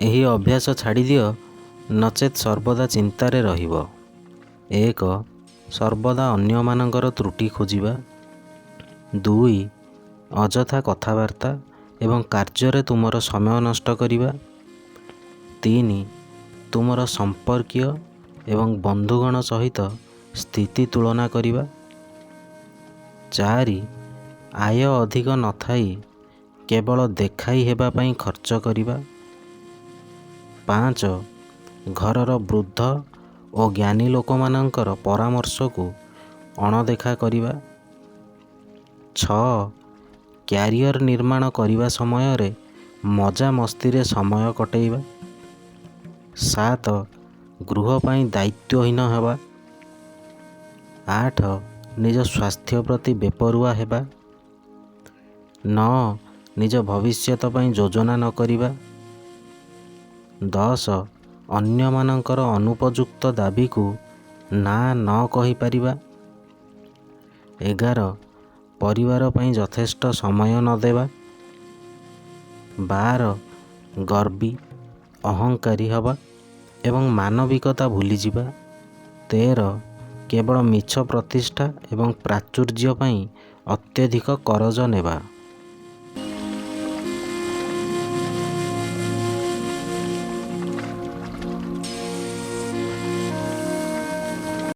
ଏହି ଅଭ୍ୟାସ ଛାଡ଼ିଦିଅ, ନଚେତ୍ ସର୍ବଦା ଚିନ୍ତାରେ ରହିବ। 1, ସର୍ବଦା ଅନ୍ୟମାନଙ୍କର ତ୍ରୁଟି ଖୋଜିବା। 2, ଅଯଥା କଥାବାର୍ତ୍ତା ଏବଂ କାର୍ଯ୍ୟରେ ତୁମର ସମୟ ନଷ୍ଟ କରିବା। 3, ତୁମର ସମ୍ପର୍କୀୟ ଏବଂ ବନ୍ଧୁଗଣ ସହିତ ସ୍ଥିତି ତୁଳନା କରିବା। 4, ଆୟ ଅଧିକ ନଥାଇ କେବଳ ଦେଖାଇ ହେବା ପାଇଁ ଖର୍ଚ୍ଚ କରିବା। 5, ଘରର ବୃଦ୍ଧ ଓ ଜ୍ଞାନୀ ଲୋକମାନଙ୍କର ପରାମର୍ଶକୁ ଅଣଦେଖା କରିବା। 6, କ୍ୟାରିଅର ନିର୍ମାଣ କରିବା ସମୟରେ ମଜାମସ୍ତିରେ ସମୟ କଟେଇବା। 7, ଗୃହ ପାଇଁ ଦାୟିତ୍ୱହୀନ ହେବା। 8, ନିଜ ସ୍ୱାସ୍ଥ୍ୟ ପ୍ରତି ବେପରୁଆ ହେବା। 9, ନିଜ ଭବିଷ୍ୟତ ପାଇଁ ଯୋଜନା ନ କରିବା। 10, ଅନ୍ୟମାନଙ୍କର ଅନୁପଯୁକ୍ତ ଦାବିକୁ ନା ନ କହିପାରିବା। 11, ପରିବାର ପାଇଁ ଯଥେଷ୍ଟ ସମୟ ନ ଦେବା। 12, ଗର୍ବୀ, ଅହଙ୍କାରୀ ହେବା ଏବଂ ମାନବିକତା ଭୁଲିଯିବା। 13, କେବଳ ମିଛ ପ୍ରତିଷ୍ଠା ଏବଂ ପ୍ରାଚୁର୍ଯ୍ୟ ପାଇଁ ଅତ୍ୟଧିକ କରଜ ନେବା।